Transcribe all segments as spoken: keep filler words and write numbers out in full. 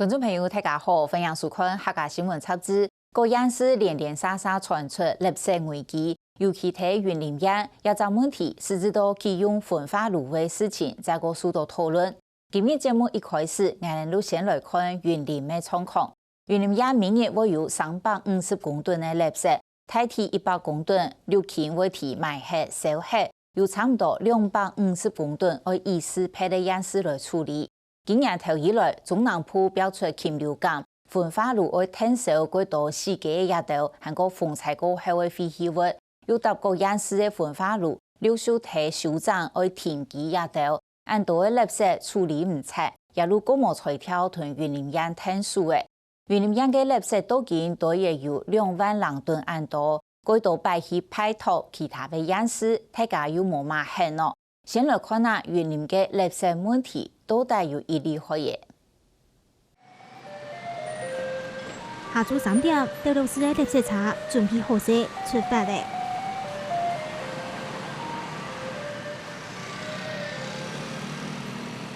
觀眾朋友，大家好，歡迎收看客家新聞雜誌。各縣市連連續續傳出垃圾危機，尤其在雲林縣，這隻問題，實質到佢用焚化爐个事情，再過受到討論。今日節目一開始，𠊎等就先來看雲林个狀況。雲林縣每日會有三百五十公噸个垃圾，大體一百公噸，陸勤會提埋忒、燒忒，有差毋多兩百五十公噸愛移師別个縣市來處理。 今年頭以來，中南部爆出禽流感，焚化爐愛𢯭燒過多死雞个野鳥，還過風災過後个廢棄物，又搭各縣市个焚化爐陸續在首長愛停機野鳥，恁多个垃圾處理毋掣，也就過無才調同雲林縣𢯭手个。 雲林縣个垃圾到今都也有兩萬零噸恁多，過多擺去拜託其他个縣市，大家又無麼个行動。先來看下雲林个垃圾問題到底有幾厲害耶。下晝三點，斗六市个垃圾車準備好勢出發了。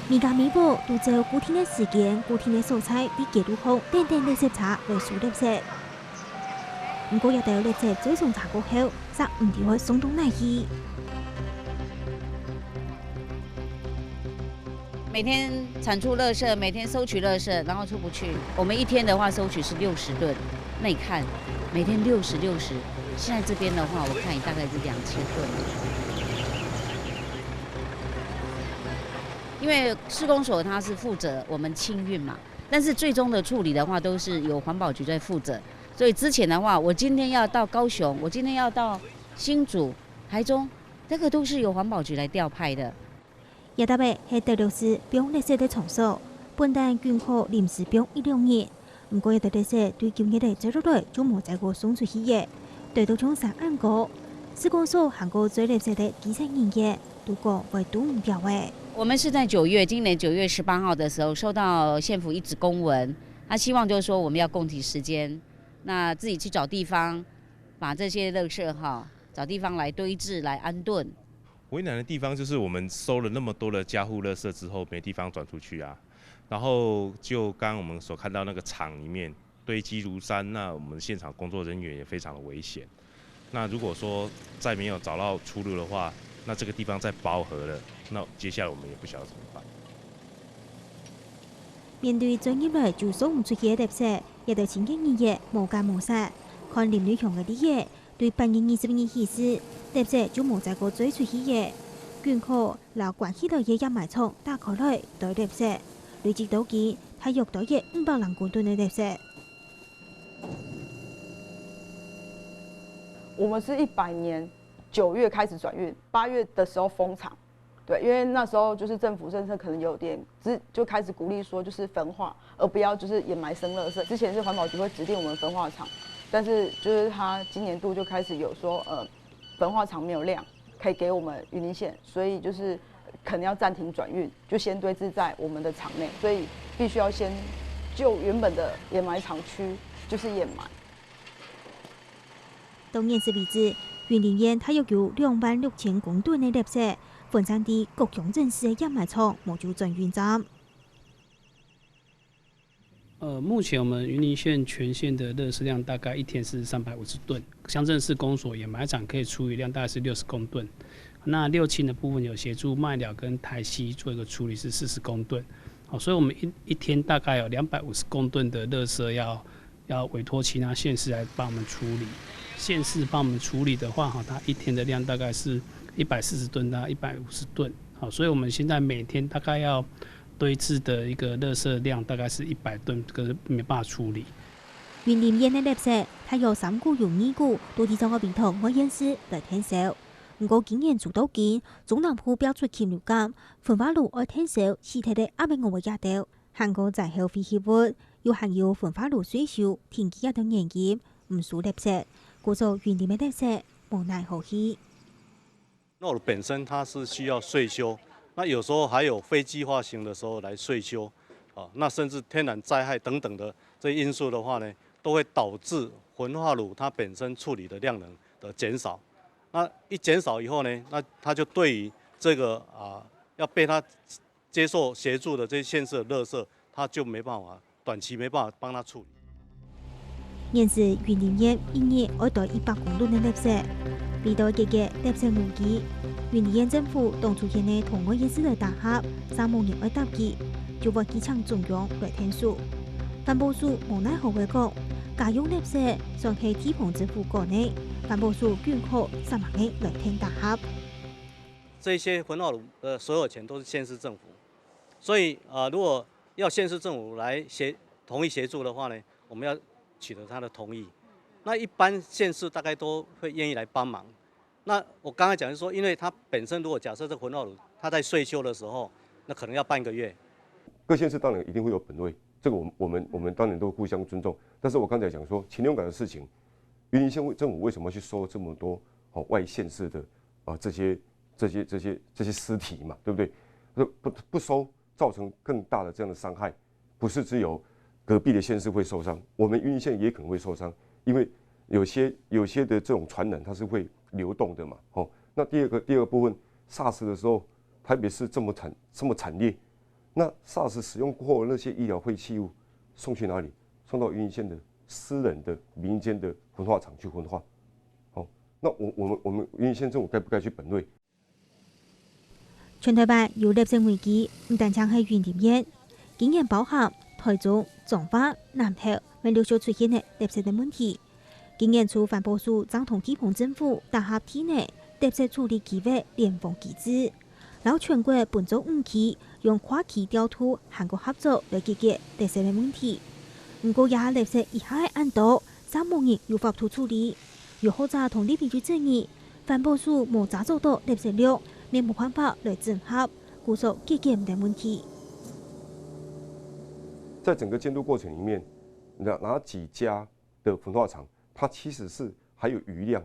每家每戶都照固定个時間、固定个所在，在街路項等等垃圾車來收垃圾。毋過，這兜垃圾追蹤車過後，煞毋知會送到哪去。每天產出垃圾，每天收取垃圾，然後出不去。我們一天的話，收取是六十噸。那你看，每天六十、六十，現在這邊的話，我看也大概是兩千噸。 因為市公所它是負責我們清運嘛，但是最終的處理的話，都是由環保局在負責。所以之前的話，我今天要到高雄，我今天要到新竹、台中，這個都是由環保局來調派的。這搭仔係斗六市放垃圾个場所，本旦僅可臨時放一兩日， 毋過這兜垃圾對九月个接落來就無再過送出去了，堆到像山恁高。市公所還過追垃圾个基層人員都講會堵毋牢了。我們是在九月，今年九月十八號的時候收到縣府一紙公文，他希望就是說我們要共體時艱，那自己去找地方，把這些垃圾哈，找地方來堆置、來安頓。為難的地方就是我們收了那麼多的家戶垃圾之後，沒地方轉出去啊。然後就剛剛我們所看到那個場裡面， 堆積如山，那我們現場工作人員也非常的危險。那如果說再沒有找到出路的話，那這個地方再飽和了，那接下來我們也不曉得怎麼辦。面對追入來就送毋出去个垃圾，這兜清潔人員無干無事，看鄰里鄉个利益，對八月二十日起勢，垃圾就無再過追出去了。僅可摎關起來个掩埋場打開來堆垃圾，累積到今，大約堆有五百零公噸个垃圾。 我們是一百年九月開始轉運，八月的時候封場，對，因為那時候就是政府政策可能有點，只就開始鼓勵說就是焚化，而不要就是掩埋生垃圾。之前是環保局會指定我們焚化廠，但是就是他今年度就開始有說，呃，焚化廠沒有量可以給我們雲林縣，所以就是可能要暫停轉運，就先堆置在我們的場內，所以必須要先就原本的掩埋場區就是掩埋。 到現時為止，雲林縣大約有兩萬六千公噸个垃圾，分散在各鄉鎮市个掩埋場，無有轉運站。呃，目前我們雲林縣全縣的垃圾量大概一天是三百五十噸，鄉鎮市公所掩埋場可以處理量大概是六十公噸。那六輕的部分有協助麥寮跟台西做一個處理，是四十公噸。好，所以我們一一天大概有兩百五十公噸的垃圾要要委託其他縣市來幫我們處理。縣市幫我們處理的話，哈，它一天的量大概是一百四十噸到一百五十噸。好，所以我們現在每天大概要堆置的一個垃圾量大概是一百噸，可是沒辦法處理。雲林縣个垃圾，大約三股有二股都在上个委託外縣市來𢯭手。毋過今年初到今，中南部爆出禽流感，焚化爐愛𢯭手死忒个鴨仔鵝仔野鳥，還過災後廢棄物，又還有焚化爐歲壽、停機這兜原因，毋收垃圾，故所雲林个垃圾無哪好去。 那本身它是需要歲修，那有時候還有非計劃型的時候來歲修，啊，那甚至天然災害等等的這些因素的話呢，都會導致焚化爐它本身處理的量能的減少。那一減少以後呢，那它就對於這個啊要被它接受協助的這些縣市的垃圾，它就沒辦法短期没办法帮他处理。現時雲林縣一日愛堆一百公噸个垃圾，為到解決垃圾危機，雲林縣政府當初現个同外縣市來打合，煞無人愛搭佢，就會去請中央來𢯭手。環保署無奈何个講，家用垃圾算係地方政府管个，環保署僅可煞猛个來𢯭打合。这些焚化爐的所有权都是县市政府，所以呃，如果要县市政府来协同意协助的话呢，我们要取得他的同意。那一般县市大概都会愿意来帮忙。那我刚才讲是说，因为它本身如果假设这焚化炉它在岁修的时候，那可能要半个月。各县市当然一定会有本位，这个我们我们我们当然都互相尊重。但是我刚才讲说禽流感的事情，云林县政府为什么去收这么多哦外县市的啊这些这些这些这些尸体嘛，对不对？不不收，造成更大的这样的伤害，不是只有隔壁的县市会受伤，我们云林县也可能会受伤，因为有些有些的这种传染它是会流动的嘛，吼。那第二个第二个部分，SARS 的时候，台北市这么惨这么惨烈，那 SARS 使用过后的那些医疗废弃物送去哪里？送到云林县的私人的民间的焚化厂去焚化，哦，那我我们我们云林县政府该不该去本位？全台湾有垃圾危机，毋單淨係雲林縣，今年包含台中、彰化、南投，乜陸續出現了垃圾个問題。今年初環保署正同地方政府打合訂立垃圾處理區域聯防機制，摎全國分做五區，用跨區調度還過合作來解決垃圾个問題。毋過這下垃圾一下係恁多，煞無人有法度處理。有學者同立委就質疑， 環保署無查找到垃圾量，乜無辦法來整合，故所解決毋得問題。在整个监督过程里面，哪哪几家的焚化厂，它其实是还有余量，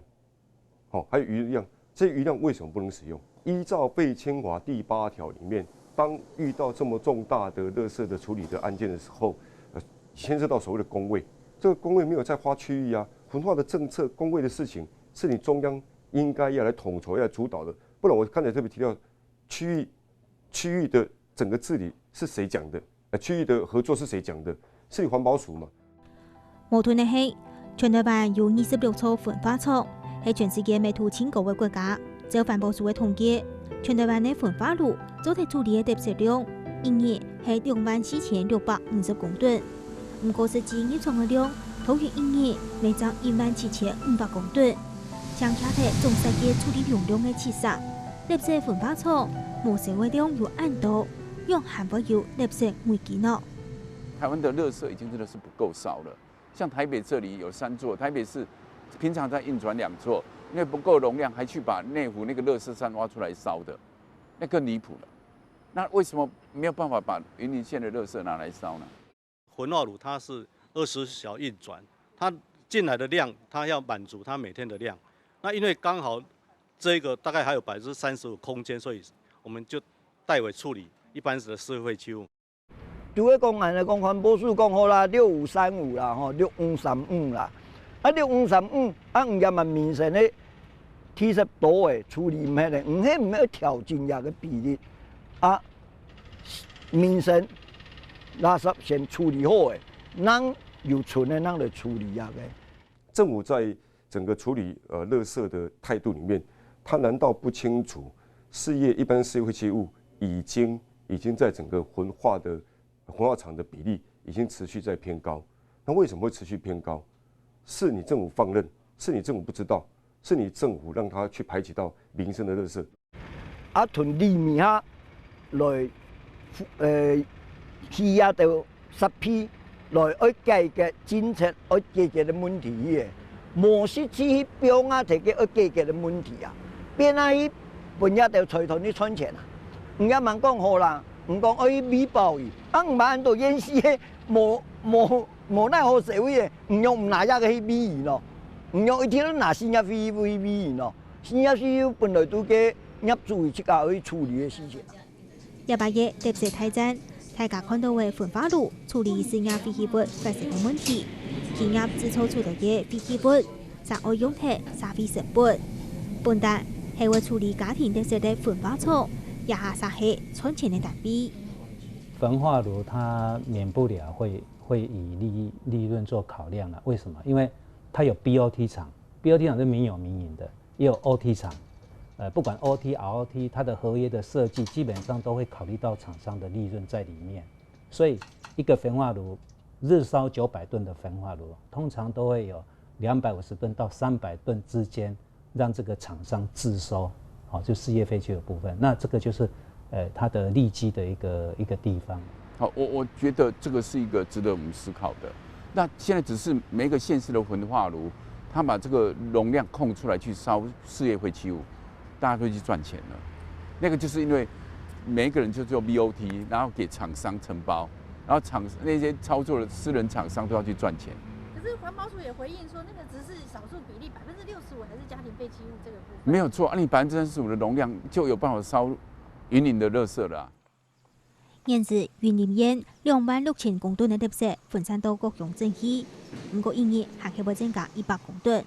哦，还有余量，这余量为什么不能使用？依照废清法第八条里面，当遇到这么重大的垃圾的处理的案件的时候，呃，牵涉到所谓的公卫，这个公卫没有在花区域啊，焚化的政策、公卫的事情是你中央应该要来统筹、要来主导的，不然我刚才特别提到区域区域的整个治理是谁讲的？呃，区域的合作是谁讲的？是你环保署嘛？矛盾个係，全台湾有二十六座焚化廠，係全世界密度盡高个國家。照環保署个統計，全台灣个焚化爐做得處理个垃圾量，一日係兩萬四千六百五十公噸。毋過實際入場个量，頭一一日乜正一萬七千五百公噸。 淨徛在總設計處理容量个七成，垃圾焚化廠無燒个量有恁多，仰還會有垃圾危機呢？台湾的垃圾已经真的是不够烧了，像台北这里有三座，台北市平常在运转两座，因为不够容量，还去把内湖那个垃圾山挖出来烧的，那更离谱了。那为什么没有办法把云林县的垃圾拿来烧呢？ 焚化炉它是二十四小时运转，它进来的量，它要满足它每天的量。那因为刚好这个大概还有百分之三十五空间，所以我们就代为处理一般的社会废弃物。就会讲安尼讲，环保署讲好啦，六五三五啦，吼，六五三五啦，啊六五三五，啊毋也蛮明显的，其实多诶，处理毋起来，毋系毋系调整遐个比例，啊 民生垃圾先处理好诶，人有存的人来处理啊个。政府在整个处理呃垃圾的态度里面，他难道不清楚事业一般社会废弃物已经已经在整个焚化的焚化厂的比例已经持续在偏高？那为什么会持续偏高？是你政府放任，是你政府不知道，是你政府让他去排挤到民生的垃圾。 啊，同里面哈来，呃，去遐个设备来爱解决政策，爱解决个问题个，无实际去表啊，提个爱解决个问题啊，变啊去分遐个财团去赚钱啊。毋也蛮讲好啦，毋讲爱去弥补伊，啊，毋蛮安到演戏个，无无无奈何社会个，毋用毋拿遐个去弥补咯，毋用一定要拿新加坡去弥补咯。 新加坡本来都个业主自家去处理个事情。一百个特色大战，大家看到个焚化炉处理新加坡废弃物发生个问题，企业制造出来个废弃物，才爱用忒社会成本。本旦系为处理家庭特色个焚化厂，也下煞系赚钱个单位。焚化炉它免不了会会以利利润做考量了。为什么？因为它有 B O T 厂，B O T 厂是民有民营的，也有 O T 厂。呃，不管 O T、R O T，它的合约的设计基本上都会考虑到厂商的利润在里面。所以一个焚化炉，日烧九百吨的焚化炉，通常都会有两百五十吨到三百吨之间，让这个厂商自收，好，就事业废弃物的部分。那这个就是呃它的利基的一个一个地方。好，我我觉得这个是一个值得我们思考的。那现在只是每一个县市的焚化炉，它把这个容量空出来去烧事业废弃物，大家都去赚钱了。那个就是因为每一个人就做 B O T，然后给厂商承包，然后厂那些操作的私人厂商都要去赚钱。可是环保署也回应说，那个只是少数比例，百分之六十五还是家庭废弃物这个部分。没有错，啊，你百分之三十五的容量就有办法烧云林的垃圾了啊。現時雲林縣兩萬六千公噸个垃圾分散到各鄉鎮去，毋過一日還係會增加一百公噸。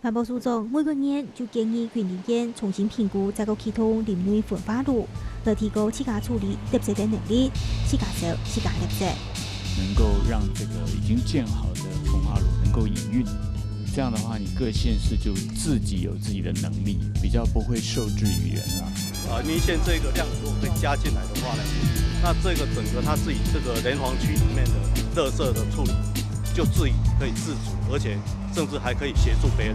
環保署長每個月就建議雲林縣重新評估，再過啟動林內焚化爐，來提高自家處理垃圾个能力，自家燒自家垃圾。能够让这个已经建好的焚化炉能够营运，这样的话，你各县市就自己有自己的能力，比较不会受制于人啊。啊，因为现在这个量如果被加进来的话呢，那这个整个它自己这个联防区里面的垃圾的处理，就自己可以自主，而且甚至还可以协助别人。